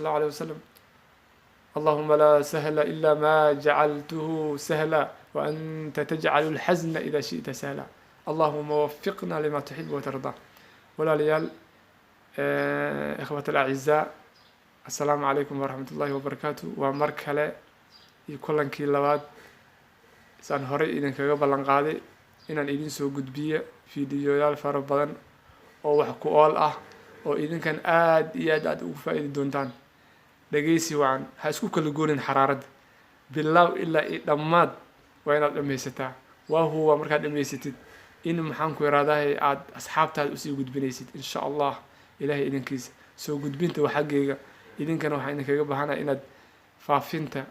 Allahu alayh wasalam. Allahuma laa sahla ila ma jacaltuhu sahla wa anta tajcalu alxasna ida shi'ta sahla. Allahuma wafiqna lima tuxib watarda. Walaalayaal, ikhwat alacizaa, assalaamu calaykum waraxmat ullahi wabarakaatu. Waa mar kale iyo kulankii labaad. Saan horey idinkaga ballan qaaday inaan idin soo gudbiyo fiidiyoyaal fara badan oo wax ku ool ah oo idinkan aada iyo aad aad ugu faa-iidi doontaan. Dhegeysi wacan, ha isku kala goonin xaraaradda. Bilaaw ilaa iyo dhammaad waa inaad dhammaysataa. Waa huwa markaad dhammaysatid in, maxaan ku iraadahay, aada asxaabtaada usii gudbinaysid, insha Allah, Ilahay idinkiisa. Soo gudbinta waa xaggeyga, idinkana waxaan idinkaga bahanaya inaad faafinta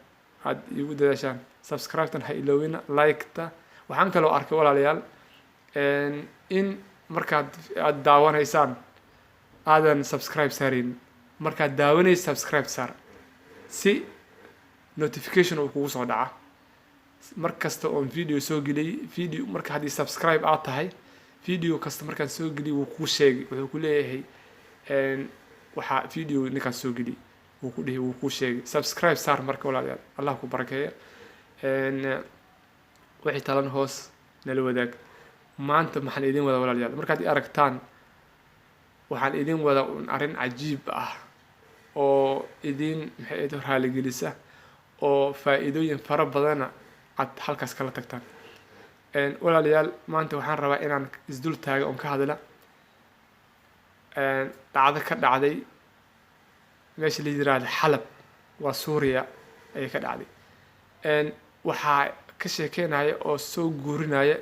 aada iigu dadaashaan. Subscribe-tan ha iloowina, like-ta. Waxaan kaloo arkay, walaalayaal, in markaad aada daawanaysaan aadan subscribe saarayn. Markaad daawanaysa, subscribe saar si notification uu kugu soo dhaca mar kasta oon video soo geliyay. Video marka haddii subscribe aad tahay, video kasta markaan soo geliy wuu kuu sheegay, wuxuu ku leeyahay waxaa video ninkaas soo geliyay, wuu ku dhihi, wuu kuu sheegay. Subscribe saar marka, walaalayaal, Allah ku barakeeya. Wixii talan hoos nala wadaag. Maanta maxaan idin wadaa, walaalayaal? Markaad i aragtaan, waxaan idin wadaa un arrin cajiib ah oo idin, maxay ahayd, raaligelisa oo faa-iidooyin fara badana aad halkaas kala tagtaan. Walaalayaal, maanta waxaan rabaa inaan isdul taaga oon ka hadla dhacdo ka dhacday meesha la yiraahdo Xalab, waa Suuriya ayay ka dhacday. Waxaa ka sheekeynaya oo soo guurinaya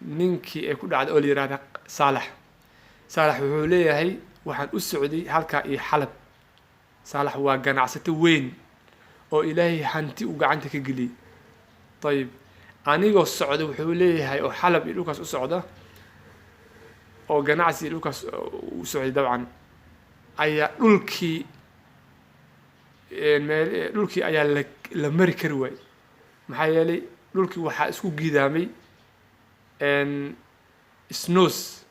ninkii ay ku dhacday oo la yihahda Saalax. Saalax wuxuu leeyahay: waxaan u socday halkaa iyo Xalab. Saalax waa ganacsato weyn oo Ilaahay hanti uu gacanta ka geliyey. Ayib, anigoo socda, wuxuu leeyahay, oo Xalab iyo dhulkaas u socda oo ganacsi iyo dhulkaas u socday, dabcan ayaa dhulkii meel dhulkii ayaa la mari kari waayey. Maxaa yeelay, dhulkii waxaa isku gidaamay snows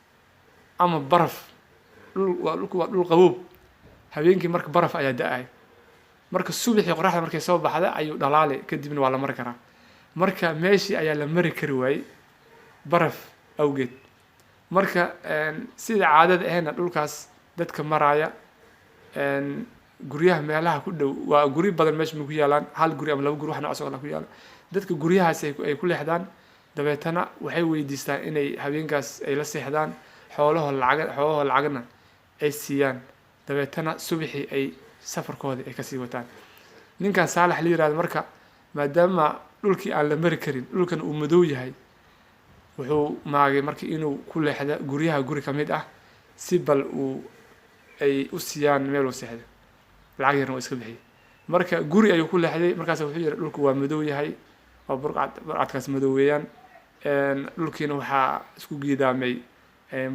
ama baraf. Dhul waa dhulku, waa dhul qaboob. Habeenkii marka baraf ayaa da-ay. Marka subaxii qoraxda markay soo baxda ayuu dhalaalay, kadibna waa la mari karaa. Marka meeshii ayaa la mari kari waayey baraf awgeed. Marka sida caadada ahayna, dhulkaas dadka maraaya guryaha meelaha ku dhow, waa guryo badan meesha ma ku yaalaan, hal guri ama laba guri, wax noocaas oo kale ku yaala. Dadka guryahaas ay ku leexdaan, dabeetana waxay weydiistaan inay habeenkaas ay la seexdaan, xoolaho lacag, xoolaho lacagna ay siiyaan, dabeetana subaxii ay safarkoodii ay kasii wataan. Ninkan Saalax la yirahdo marka, maadaama dhulkii aan la mari karin, dhulkan uu madow yahay, wuxuu maagay marka inuu ku leexda guryaha guri ka mid ah si bal uu ay u siiyaan meel uu seexdo, lacag yarna waa iska bixiyay. Marka guri ayuu ku leexday. Markaas wuxuu yihi: dhulku waa madow yahay, waa burcad, burcadkaas madow weeyaan. Dhulkiina waxaa isku giidaamay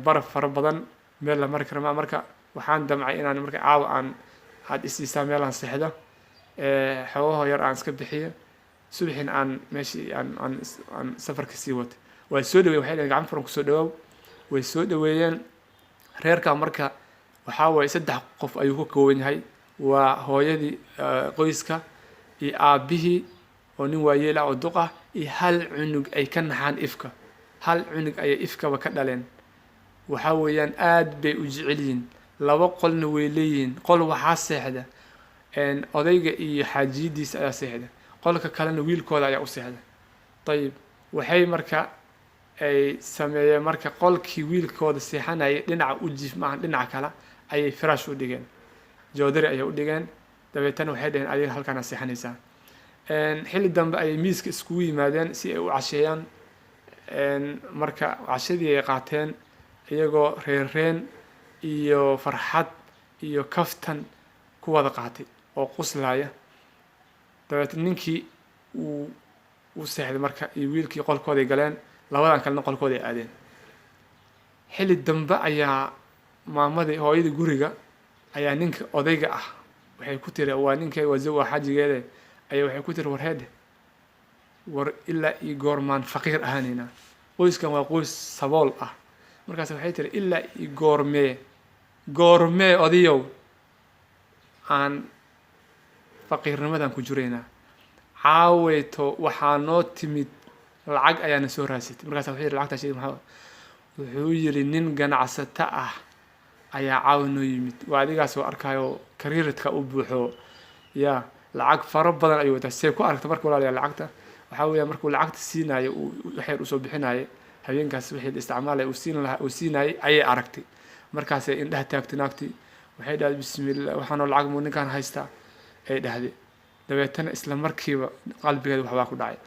baraf fara badan, meel la mari kara ma. Marka waxaan damcay inaan marka caawa aan aad isiisaa meelaan seexdo, xoogaho yar aan iska bixiyo, subaxina aan meeshii aan safarka sii watay. Waa soo dhaweyen, waxay dhaheen: "Gacan furan kusoo dhawaaw." Way soo dhaweeyeen reerka. Marka waxaa waaye saddex qof ayuu ka kooban yahay: waa hooyadii qoyska iyo aabbihii oo nin waayeel ah oo duq ah iyo hal cunug ay ka naxaan ifka. Hal cunug ayay ifkaba ka dhaleen. Waxaa weeyaan aad bay u jecel yihiin. Laba qolna way leeyihiin. Qol waxaa seexda odayga iyo xaajiyadiisa ayaa seexda, qolka kalena wiilkooda ayaa u seexda. Ayib, waxay marka ay sameeyeen, marka qolkii wiilkooda seexanayay dhinaca u jiif maahan, dhinaca kale ayay firaash u dhigeen, joodari ayay u dhigeen. Dabeetana waxay dhaheen: "Adiga halkaana seexanaysaa." Xilli dambe ayay miiska iskugu yimaadeen si ay u casheeyaan. Marka cashadii ay qaateen iyagoo reerreen iyo farxad iyo kaftan ku wada qaatay oo quslaaya. Dabeetna ninkii uu seexday marka iyo wiilkii qolkooday galeen, labadan kalena qolkooday aadeen. Xilli dambe ayaa maamadii, hooyadii guriga, ayaa ninka odayga ah waxay ku tiri, waa ninka, waa xaajigeede, ayaa waxay ku tiri: "War heedhe, war ilaa iyo goormaan faqiir ahaanaynaa? Qoyskan waa qoys sabool ah." Markaas waxay tiri: "Ilaa iyo goormee, goormee odayow Aan faqiirnimadan ku jiraynaa. Caaweyto waxaa noo timid lacag ayaana soo raasatay. Markaasa wuxuu yidhi, lacagtaa sheegi maxaa? Wuxuu yidhi, nin ganacsato ah ayaa caawa noo yimid, waa adigaas oo arkaayo kariiradka u buuxo, ya lacag fara badan ayuu wataa. See ku aragta marka, walaalayaal, lacagta waxaa weeya markuu lacagta siinayo, uu waxyar usoo bixinayo habeenkaas, wixii la isticmaalaya uu siin lahaa uu siinayay ayay aragtay. Markaasay indhaha taagtay naagtii, waxay dhahday, "Bismillah, waxaanoo lacag muu ninkaan haystaa?" ay dhahday. Dabeetana isla markiiba qalbigeeda waxbaa ku dhacay.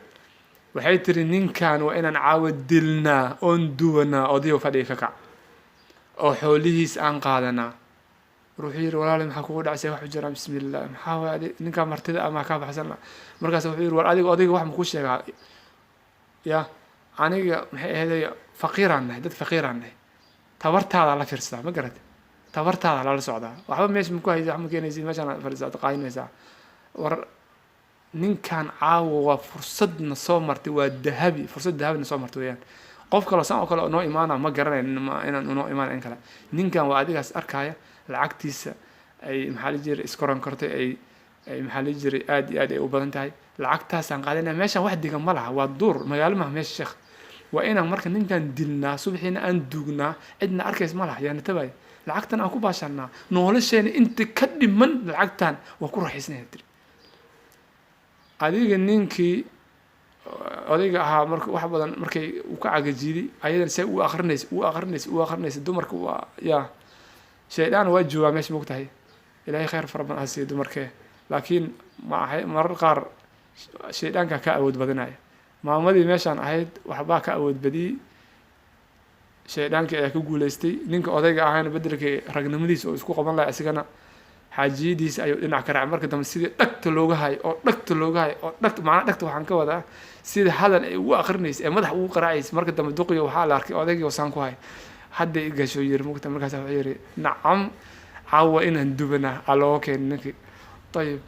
Waxay tiri, "Ninkan waa inaan caawa dilnaa oon duwanaa, odayow fadhiga ka kac oo xoolihiis aan qaadanaa." Wuxuu yidhi, "Walaali, maxaa kugu dhacay? Wax u jiraan? Bismillah, maxaa waay adi ninkaa martida ama kaa baxsan?" Markaas wuxuu yidhi, "War adiga, odayga, wax makuu sheegaa? Ya aniga maxay ahayd, faqiiraan nahay, dad faqiiraan nahay. Tabartaadaa la fiirsadaa, ma garatay? Tabartaada lala socdaa. Waxba meesha maku haysa, wax ma keenaysid, meeshaan fadhisaa qaadinaysaa. War ninkan caawa waa fursadna soo martay, waa dahabi, fursad dahabina soo martay weeyaan. Qof kaloo san oo kale noo imaana ma garanayn inaan noo imaana in kale. Ninkan waa adigaas arkaya, lacagtiisa ay, maxaa la jiray, iskoran kartay, ay maxaa la jiray, aad iyo aad ay u badan tahay. Lacagtaasaan qaadanaya. Meeshaan wax degan ma laha, waa duur, magaalo maha meesha, sheekh. Waa inaan marka ninkan dilnaa, subaxiina aan duugnaa, cidna arkays ma laha, yaana tabaya, lacagtan aan ku baashanaa, nolosheena inta ka dhiman lacagtan waa ku raaxaysanaya," tiri. Adiga ninkii odayga ahaa marka wax badan markay uu ka cagajiiday, ayadana see u akrinaysa, u akrinaysa, u akrinaysa, dumarka waa ya shaydaan waa joogaa meesha, mogtahay. Ilaahay khayr fara badan ha siiyo dumarkee, laakiin ma ahay, marar qaar shayddaankaa ka awood badinaya. Maamadii meeshaan ahayd waxbaa ka awood badiyey, shaydaankii ayaa ka guuleystay. Ninka odayga ahayna bedelkii ragnimadiisa oo isku qaban lahay, isigana xaajiyadiisa ayuu dhinac ka raacay. Marka dambe sidii dhagta looga hayo oo dhagta looga hayo oo dhagta, macnaa dhagta waxaan ka wadaa sida hadal ay ugu akrinaysa ee madax ugu qaraacaysa. Marka dambe duqiyo waxaa la arkay odaygii wasaan ku hay, hadday gasho yiri mugta. Markaas wuxuu yiri, "Nacam, caawa inaan dubanaa aa looga keenay ninkii." Ayib,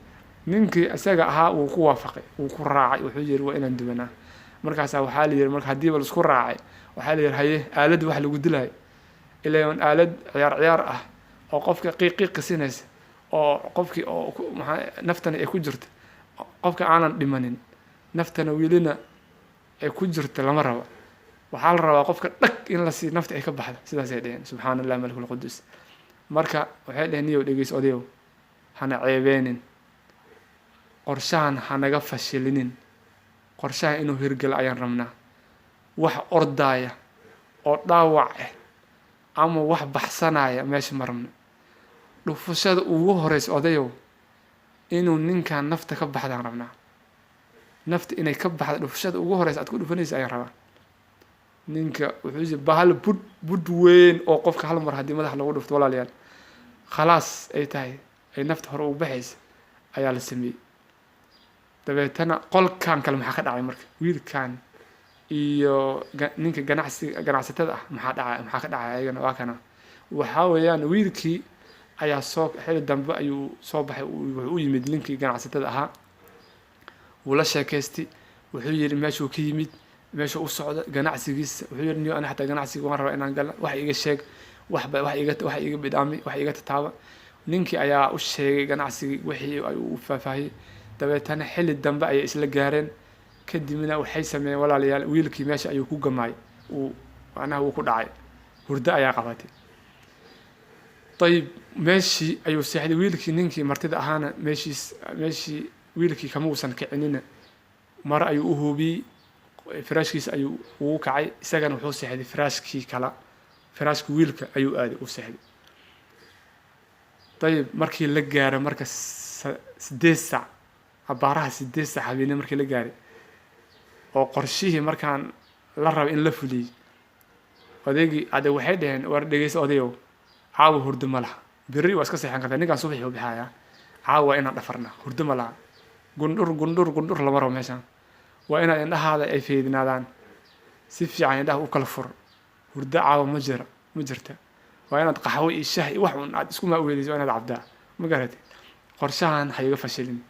ninkii isaga ahaa wuu ku waafaqay, wuu ku raacay. Wuxuu yiri, "Waa inaan dubanaa." Markaasaa waxaa la yiri, marka haddiiba laisku raacay, waxaa la yiri, "Haye, aaladda wax lagu dilayo ilaan aalad ciyaar ciyaar ah oo qofka qiiq qiiq sinaysa oo qofkii oo maxaa naftana ay ku jirta, qofka aanan dhimanin, naftana welina ay ku jirta, lama rabo. Waxaa la rabaa qofka dhag in la sii nafta ay ka baxda." Sidaasay dheheen. Subxaana Allah malikul qudus. Marka waxay dheheen, "Niyow, dhegeys odayow, hana ceebeenin, qorshahan hanaga fashilinin. Qorshahan inuu hirgalo ayaan rabnaa. Wax ordaaya oo dhaawac ah ama wax baxsanaya meesha ma rabno. Dhufashada ugu horeysa, odayow, inuu ninkan nafta ka baxdaan rabnaa. Nafta inay ka baxda dhufashada ugu horeysa aad ku dhufanaysa ayaan rabaa." Ninka wuxuu yiri, bahal bud bud weyn oo qofka hal mar haddii madaxa lagu dhufto, walaalayaal, khalaas ay tahay, ay nafta hore ugu baxaysa ayaa la sameeyey. Dabeetana qolkan kale maxaa ka dhacay? Marka wiilkan iyo ninka ganacsi ganacsatada ah maxaa dhacay? Maxaa ka dhacay ayagana? Waa kana. Waxaa weeyaan, wiilkii ayaa soo xili dambe ayuu soo baxay. Wuxuu u yimid ninkii ganacsatada ahaa, wuu la sheekaystay. Wuxuu yidhi meeshuu ka yimid, meeshuu u socda, ganacsigiisa. Wuxuu yidhi, "Niyo, ani xataa ganacsiga waan rabaa inaan gala, wax iga sheeg, waxba wax iga, wax iga bidhaami, wax iga tataaba." Ninkii ayaa u sheegay ganacsigii, wixii u faahfaahiyey. Dabeetana xilli dambe ayay isla gaareen. Kadibna waxay sameeyeen, walaalayaal, wiilkii meesha ayuu ku gamaay, uu macnaha wuu ku dhacay, hurdo ayaa qabatay. Ayib, meeshii ayuu seexday wiilkii. Ninkii martida ahaana meeshiis, meeshii wiilkii kama uusan kicinina, mare ayuu u huubiyey, firaashkiisa ayuu ugu kacay. Isagana wuxuu seexday firaashkii kala, firaashka wiilka ayuu aaday, uu seexday. Ayib, markii la gaaro marka 8 saac, abaaraha 8 saac habeene markii la gaaray oo qorshihii markaan la raba in la fuliyey, odaygii ade waxay dhaheen, "War dhegeyso odayow, caawa hurdo ma laha. Berri waa iska seexan kartaa, ninkaan subaxii u bixayaa. Caawa waa inaan dhafarnaa, hurdo ma laha. Gundhur gundhur gundhur lama rabo meeshaan. Waa inaad indhahaada ay feydinaadaan si fiican, indhaha u kala fur. Hurdo caawa ma jira, ma jirta. Waa inaad qaxwo iyo shah iyo wax un aad isku maaweeleyso, waa inaad cabdaa, ma garatay? Qorshahan ha iga fashilin,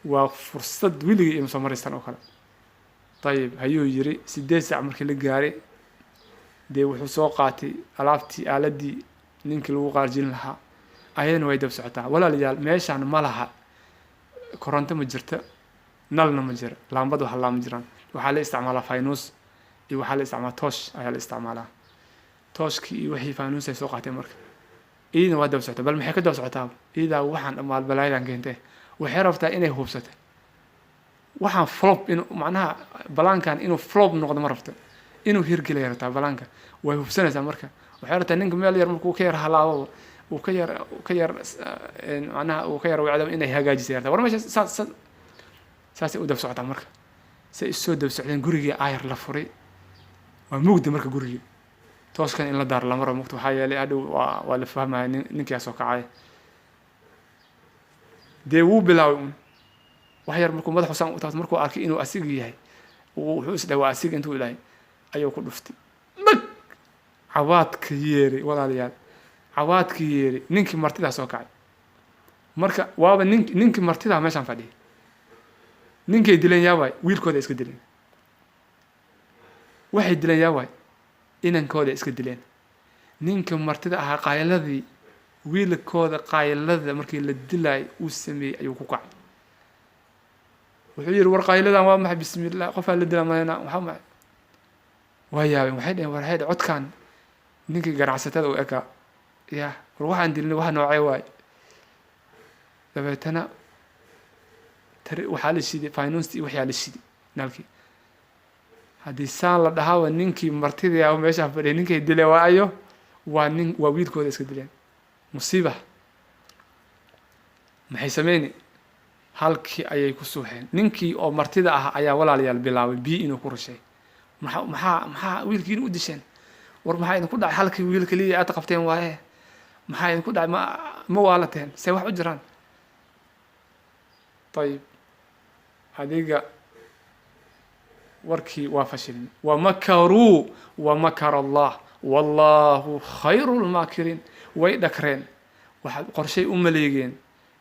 waa fursad weligii ima soo maraystan oo kale." Ayib, hayuu yiri. 8 saac markii la gaaray, dee wuxuu soo qaatay alaabtii, aaladii ninkii lagu qaarjin lahaa. Ayadana way dab socotaa. Walaalayaal, meeshaan ma laha koronto, ma jirta, nalna ma jira, laambad wax laa ma jiraan. Waxaa la isticmaalaa faynuus iyo waxaa la isticmaalaa toosh ayaa la isticmaalaa. Tooshkii iyo wixii faynuus ay soo qaateen. Marka iyadana waa daba socotaa. Bal maxay ka daba socotaa iyadaa? Waxaan dhammaal balaayadan keentee waxay rabtaa inay hubsato waxaan flop in macnaha balaankan inuu flop noqdo ma rabto, inuu hirgelaya rabtaa balaanka. Way hubsanaysaa. Marka waxay rabtaa ninka meel yar markuu ka yar halaababa, uu ka yar macnaha uu ka yar wacdo, inay hagaajisay rabtaa. War meesha saas saas saasay u daba socotaa. Marka say isoo daba socdeen, gurigii aayar la furay. Waa mugdi. Marka gurigii tooskan in la daar lama rabo mugti, waxaa yeelay hadhow waa la fahmaya nin ninkaa soo kacay. Dee wuu bilaabay un wax yar markuu madaxu saan u taabto, markuu arkay inuu asiga yahay, wuxuu is dhahay waa asiga. Intuu ilahay ayuu ku dhuftay dhag, cawaadka yeeray. Walaalayaal, cawaadka yeeray, ninkii martidaa soo kacay. Marka waaba ninkii martidaa meeshaan fadhiyay. Ninkay dileen yaa waay? Wiilkooda iska dileen. Waxay dileen yaa waay? Inankooda iska dileen. Ninka martida ahaa qayladii wiilkooda, qaylada markii la dilaay uu sameeyey ayuu ku kacay. Wuxuu yihi, "War qayladan waa maxay? Bismillah, qofaa la dilaa malena. Waxaa maxay?" Waa yaabeen. Waxay dhaheen, war waxay dhaheen, codkan ninkii ganacsatada u ekaa ya. War waxaan dilnay wax noocee waay? Dabeetana tari waxaa la shiday faynuustii, waxyaa la shiday nalkii. Haddii saan la dhahaaba, ninkii martidii ah meeshaa fadhiyay, ninkay dileen waa ayo? Waa nin, waa wiilkooda iska dileen. Musiiba maxay sameyni? Halkii ayay ku suuxeen. Ninkii oo martida ah ayaa, walaalayaal, bilaabay biyo inuu ku rushay. Maxaa wiilkiina u disheen? War maxaa idinku dhacay? Halkii wiil keliya aad qabteen waaye, maxaa idinku dhacay? Ma waalateen? See wax u jiraan? Ayib, adiga warkii waa fashilmay. Wamakaruu wamakara Allah, wallahu khayru lmaakiriin. Way dhakreen, waxa qorshay u maleegeen,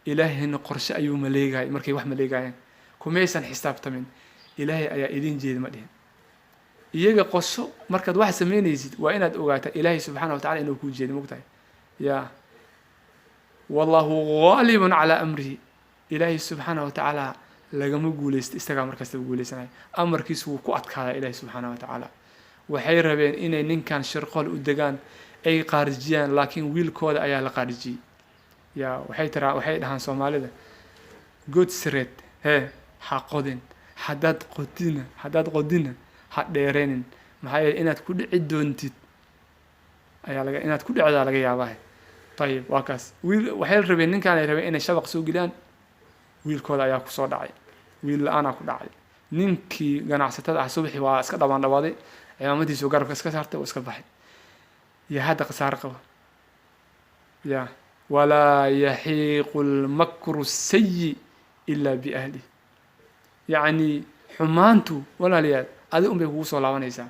Ilaahayna qorshe ayuu maleegayay. Markay wax maleegayeen kumaysan xisaabtamin. Ilaahay ayaa idin jeeda ma dhihin. Iyaga qorsho markaad wax samaynaysid, waa inaad ogaataa Ilaahay subxaana wa tacala inuu kuu jeedo. Mogtahay ya? Wallahu gaalibun calaa amrihi. Ilaahay subxaana wa tacaala lagama guuleysto, isagaa markastaba guuleysanaya. Amarkiisu wuu ku adkaadaa Ilaahay subxaana wa tacaala. Waxay rabeen inay ninkan shirqool u degaan, ay qaarijiyaan, laakiin wiilkooda ayaa la qaarijiyey. Ya waxay tiraa, waxay dhahaan Soomaalida, "God sireed hee ha qodin, haddaad qodina ha dheereynin." Maxaa yeele inaad ku dhici doontid ayaa laga, inaad ku dhicdaa laga yaabaa. Ayib, waa kaas. Wiil waxay rabeen, ninkaan ay rabeen inay shabaq soo geliyaan, wiilkooda ayaa kusoo dhacay. Wiil la-aanaa ku dhacay. Ninkii ganacsatada ah subaxii waa iska dhabaan dhawaaday, cimaamadiisu garabka iska saartay oo iska baxay. Ya hadda khasaare qaba ya. Walaa yaxiiqu lmakru sayi ilaa biahlih. Yacni xumaantu, walaalayaal, adiga un bay kugu soo laabanaysaa.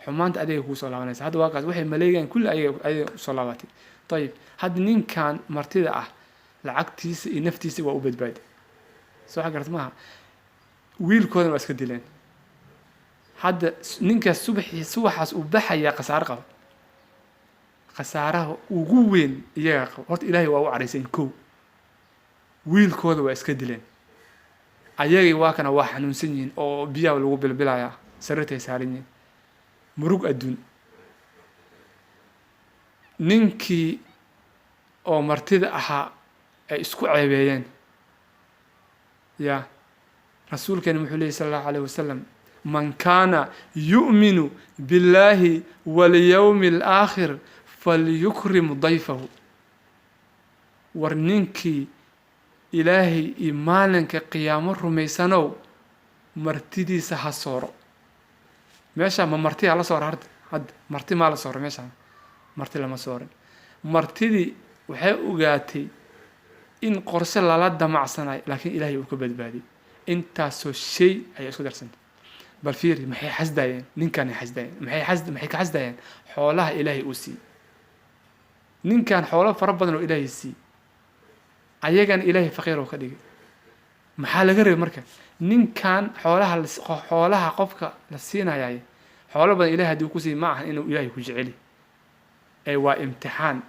Xumaanta adigay kugu soo laabanaysaa. Hadda waa kaas, waxay maleegayaan kulli ayaga usoo laabatay. Ayib, hadda ninkan martida ah lacagtiisa iyo naftiisa waa u badbaaday. Soo xa garat maaha? Wiilkoodana waa iska dileen. Hadda ninkaas subaxii, subaxaas uu baxayaa, khasaare qaba. Khasaaraha ugu weyn iyagaa qaba. Horta Ilaahay waa u caraysan kow, wiilkooda waa iska dileen, ayagii waa kana waa xanuunsan yihiin oo biyaha lagu bilbilayaa, sariirtay saaran yihiin, murug adduun. Ninkii oo martida ahaa ay isku ceebeeyeen. Ya rasuulkeena wuxuu leeyay sala allahu alayh wasalam, "Man kaana yu'minu biاllahi walyawmi alaakhir falyukrim dayfahu." War ninkii Ilaahay iyo maalinka qiyaamo rumaysanow, martidiisa ha sooro. Meesha ma marti hala sooro? Harda hadda marti maa la sooro? Meeshaan marti lama soorin. Martidii waxay ogaatay in qorshe lala damacsanayo, laakiin Ilaahay uu ka badbaadiyey. Intaasoo shay ayaa isku darsantay. Bal fiiri, maxay xasdayeen? Ninkanay xasdayeen. Maxay ka xasdayeen? Xoolaha Ilaahay uu siiyey ninkan. Xoolo fara badan oo Ilaahay siiyey, ayagana Ilaahay faqiir oo ka dhigay. Maxaa laga rabay marka? Ninkan xoolaha qofka la siinayay, xoolo badan Ilahay haddii ku siiy, ma ahan inuu Ilaahay ku jeceli ee waa imtixaan.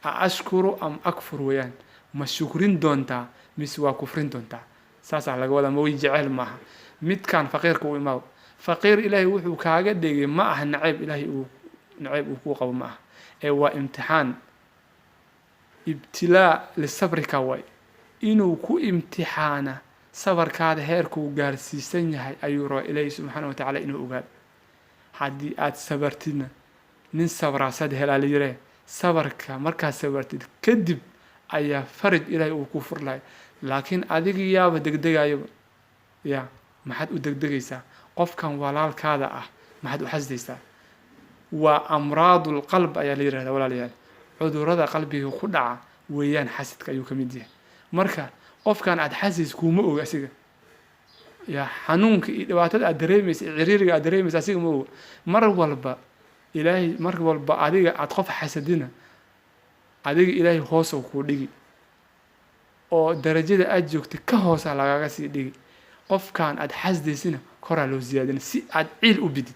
A ashkuru am akfur weeyaan. Ma shukrin doontaa mise waa kufrin doontaa? Saasaa laga wadaa. Ma way jecel maaha midkaan faqiirka u imaaw. Faqiir Ilaahay wuxuu kaaga dhigay ma aha nacayb Ilaahay uu nacayb uu kuu qabo ma aha, ee waa imtixaan, ibtilaa lisabrika waay. Inuu ku imtixaana sabarkaada heerkuu gaarsiisan yahay ayuu rabaa Ilaahay subxaana wa tacaala inuu ogaado. Haddii aada sabartidna, nin sabraasad helaa la yiree. Sabarka markaad sabartid kadib ayaa faraj Ilaahay uu ku fur lahay. Laakiin adiga yaaba degdegayaba ya, maxaad u degdegaysaa? Qofkan walaalkaada ah maxaad u xasdaysaa? Waa amraadul qalb ayaa la yirahdaa, walaalayaal. Cudurada qalbiga ku dhaca weeyaan, xasidka ayuu ka mid yahay. Marka qofkan aad xasidaysa kuuma oga asiga ya, xanuunka iyo dhibaatada aad dareemaysa iyo ciriiriga aad dareemaysa asiga ma oga. Mar walba Ilaahay, mar walba adiga aad qof xasadina, adiga Ilaahay hoosoo kuu dhigi oo darajada aad joogtay ka hoosa lagaga sii dhigi. Qofkan aad xasdaysina koraa loo siyaadina si aad ciil u bidid.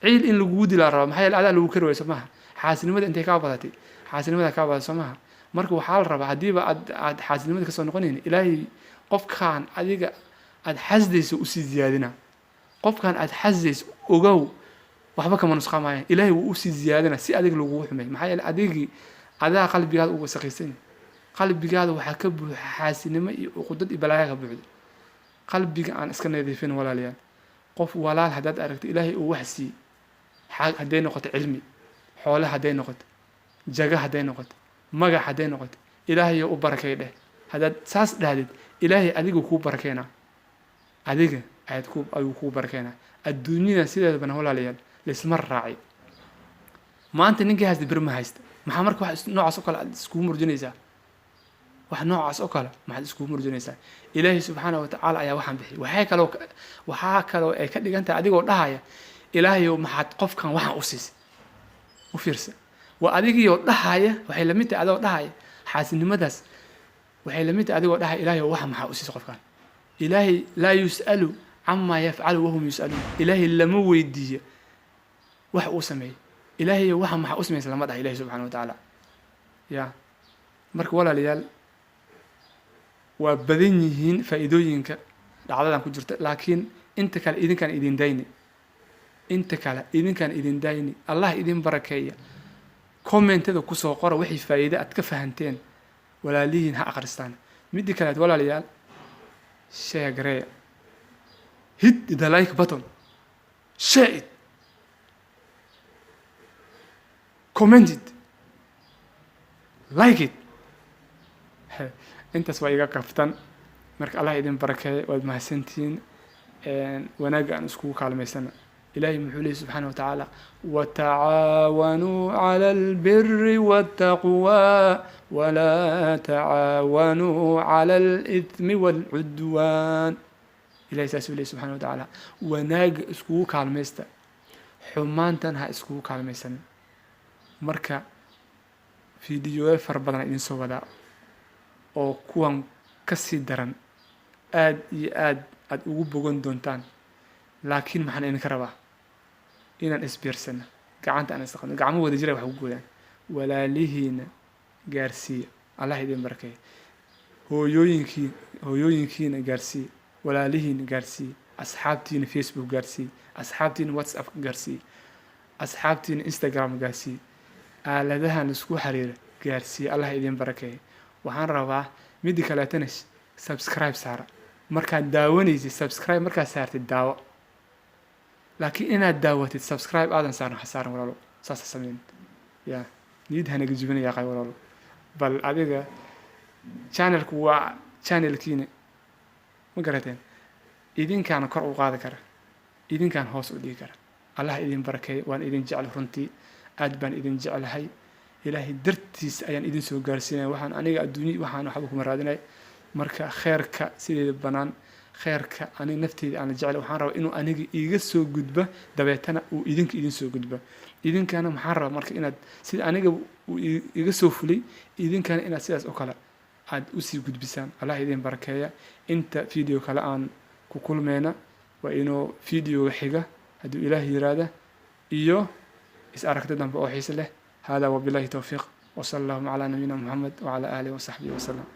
Ciil in lagugu dilaa rabaa. Maxaa yeele, adaa lagu kari waayo, soo maaha? Xaasinimada intay kaa badatay, xaasinimada kaa badatay, soo maaha? Marka waxaa la rabaa, haddiiba aad xaasinimada kasoo noqonayn, Ilaahay qofkan adiga aad xasdayso usii ziyaadina. Qofkan aad xasdayso, ogow, waxba kama nusqaamayan. Ilaahay wuu usii ziyaadina si adiga lagugu xumay. Maxaa yeele, adigii adaa qalbigaada u wasaqaysan yahay. Qalbigaada waxaa ka buuxa xaasinimo iyo uqudad iyo balaaya ka buuxda. Qalbiga aan iska nadiifin, walaalayaal. Qof walaal haddaad aragto Ilaahay uu wax siiyey, hadday noqoto cilmi, xoole hadday noqoto, jaga hadday noqoto, magac hadday noqoto, Ilaahayo u barakay dheh. Haddaad saas dhahdid, Ilaahay adiga kuu barakeynaa, adiga ayaad ku ayuu kuu barakeynaa. Adduunyada sideedabana, walaalayaal, laisma raaci. Maanta ninkii haysta bir ma haysta. Maxaa marka wax noocaas oo kale aad iskugu murjinaysaa? Wax noocaas oo kale maxaad iskugu murjinaysaa? Ilaahay subxaana wa tacaala ayaa waxaan bixiyay. Waxay kaloo, waxaa kaloo ay ka dhigan tahay adigoo dhahaya, "Ilaahayow, maxaad qofkan waxaan u siisay?" U fiirsa, waa adigiioo dhahaya. Waxay lamid tahay adigoo dhahaya, xaasinimadaas waxay lamid tahay adigoo dhahaya, "Ilaahayow, waxa maxaa u siisay qofkan?" Ilaahay laa yus'alu camaa yafcalu wahum yus'aluun. Ilaahay lama weydiiyo wax uu sameeyey. "Ilaahayow, waxa maxaa u samaysa?" lama dhaha Ilahi subxana wa tacaala ya. Marka walaalayaal, waa badan yihiin faa'iidooyinka dhacdadan ku jirta, laakiin inta kale idinkaan idin dayni, inta kale idinkaan idin dayni. Allah idin barakeeya. Commentada kusoo qora wixii faa'iide aad ka fahanteen, walaalihiin ha akhristaan. Midii kaleed, walaalayaal, share gareeya. Hit the like button, share it, comment it, like it. Intaas waa iga kaftan. Marka Allah idin barakeeya, waad mahadsantihiin. Wanaagga aan iskugu kaalmaysana. Ilahay muxuu leeyay subxaana wa tacaala? "Watacaawanuu cala albiri waltaqwa, walaa tacaawanuu cala alithmi waalcudwaan." Ilahay saasuu leeyay subxana wa tacaala. Wanaagga iskugu kaalmaysta, xumaantan ha iskugu kaalmaysan. Marka fiidiyoyo fara badan idin soo wadaa oo kuwan kasii daran, aad iyo aad aada ugu bogan doontaan. Laakiin maxaan idinka rabaa? Inaan isbiirsano, gacanta aan isqabno, gacmo wada jira wax ku gooyaan. Walaalihiina gaarsiiya. Allah idin barakeeya. Hooyooyinkii, hooyooyinkiina gaarsiiya, walaalihiina gaarsiiya, asxaabtiina Facebook gaarsiiya, asxaabtiina WhatsApp gaarsiiya, asxaabtiina Instagram gaarsiiya, aaladahan isku xiriira gaarsiiya. Allah idin barakeeya. Waxaan rabaa midda kaleetana, subscribe saara. Markaad daawanaysid, subscribe markaad saartid, daawo. Laakiin inaad daawatid, subscribe aadan saaran, ha saaran, walaalo. Saasa sameyn ya, niyad hanaga jibinaya qay, walaalo. Bal adiga channelku waa channelkiina, ma garateen? Idinkaana kor u qaadi kara, idinkaan hoos u dhigi kara. Allah idin barakeeya. Waan idin jecel, runtii aad baan idin jeclahay. Ilaahay dartiis ayaan idin soo gaarsiinaya. Waxaan aniga adduunya waxaan waxba kuma raadinay. Marka kheerka sideeda banaan, kheerka aniga nafteyda aan la jeclay, waxaan rabaa inuu aniga iiga soo gudba, dabeetana uu idinka idin soo gudba. Idinkana maxaan rabaa? Marka inaad sida aniga uu iga soo fulay, idinkana inaad sidaas oo kale aad usii gudbisaan. Allah idin barakeeya. Inta video kale aan ku kulmeyna, waa inuu videoga xiga hadduu Ilaah yiraahda, iyo is aragti dambe oo xiise leh. Hada wabillahi towfiiq. Wasala allahuma calaa nabiyina Moxamed wacalaa aalihi wasaxbihi wasalam.